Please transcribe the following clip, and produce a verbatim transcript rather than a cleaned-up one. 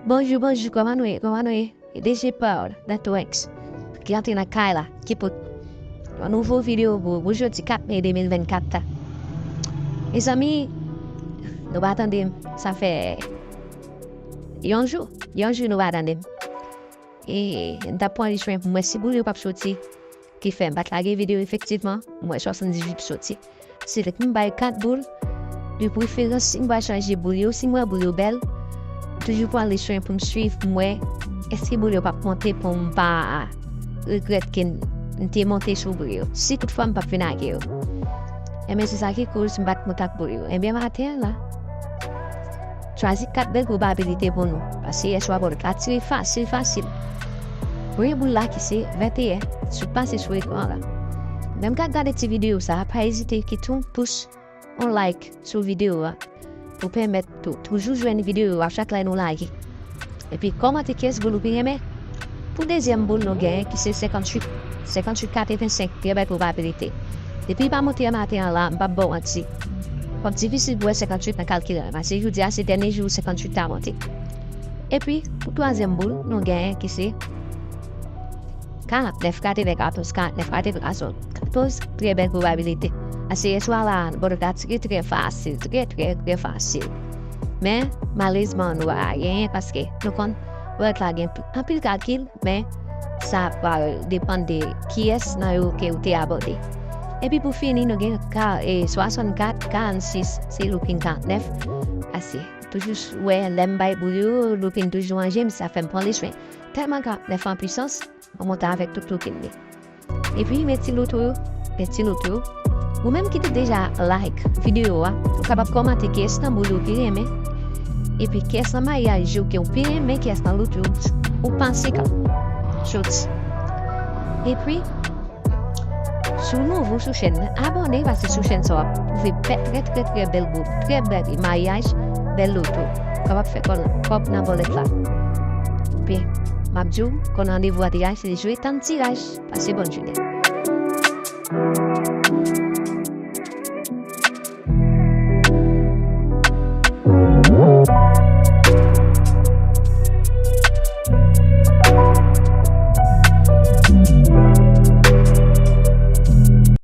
Bonjou, bonjou, kòman nou ye? Kòman nou ye? E D J Paul, Dante Ranks, ki antre nan kay la, ki pote yon nouvo videyo pou, pou jodi kat me de mil vennkat la. Mezanmi, nou pa tande m, sa fè yon jou, yon jou nou pa tande m. E m t ap pran li swen pou m wè si Boulyo p ap soti. Ki fè m pa t lage videyo efektivman, m wè swasanndizuit soti. Se lè m bay kat boul, de preferans si m pral chanje boul yo, si m wè boul yo bèl, m toujou pran li swen pou m swiv, pou m wè èske boul yo p ap monte pou m pa regrèt ke m te monte sou boul yo, si toutfwa m p ap vin ak yo. Enben, se sa ki koz m pa t monte ak boul yo. Enben, maten an la, chwazi kat bèl pwobabilite pou nou, paske yèswa bòl la tire fasil, fasil. Premye boul la ki se venteyen, sot pase sou ekran la. Menm k ap gade ti videyo sa a, pa ezite kite yon pous, yon like sou videyo a, pou pèmèt tou, toujou jwenn videyo a chak lè nou lage. Epi kòmante kiyès boul ou pi renmen. Pou dezyèm boul nou genyen ki se senkanntuit, senkanntuit katrevensenk, trè bèl pwobabilite. Depi li pa monte maten an la, m p ap ba w manti. P ap difisil pou w wè senkanntuit nan kalkil la, paske jodi a se dènye jou senkanntuit la monte. Epi, pou twazyèm boul, nou genyen ki se karantnèf, katrevenkatòz, karantnèf, katrevenkatòz, trè bèl pwobabilite. Paske yèswa la, bòl la tire trè fasil, trè, trè, trè fasil. Men, malerezman, nou pa genyen paske nou konn bòl la gen anpil kalkil, men sa pral depann de kiyès nan yo ke ou te abòde. Epi pou fini, nou gen ka, e, swasannkat, karannsis, se looping karantnèf. Ase, toujou wè, lè m bay boul yo, looping toujou an je m, sa fè m pran li swen. Tèlman karantnèf an pwisans, mwen monte avèk tout looping li. Epi, met ti loto yo, met ti loto yo. Ou menm ki te deja like videyo a, ou kapab kòmante kiyès nan boul ou pi renmen. Epi, kiyès nan mayaj yo ke ou pi renmen, kiyès nan loto yo ou panse k ap soti. Epi, si w nouvo sou chèn nan, abòne, paske sou chèn sa w ap twouve bèl, trè, trè, trè bèl gwoup, trè bèl mayaj, bèl loto. Kapab fè kòb nan bòlèt la. Epi, m ap di w, konn randevou a deja, se jwe tann tiraj. Pase bòn jounen.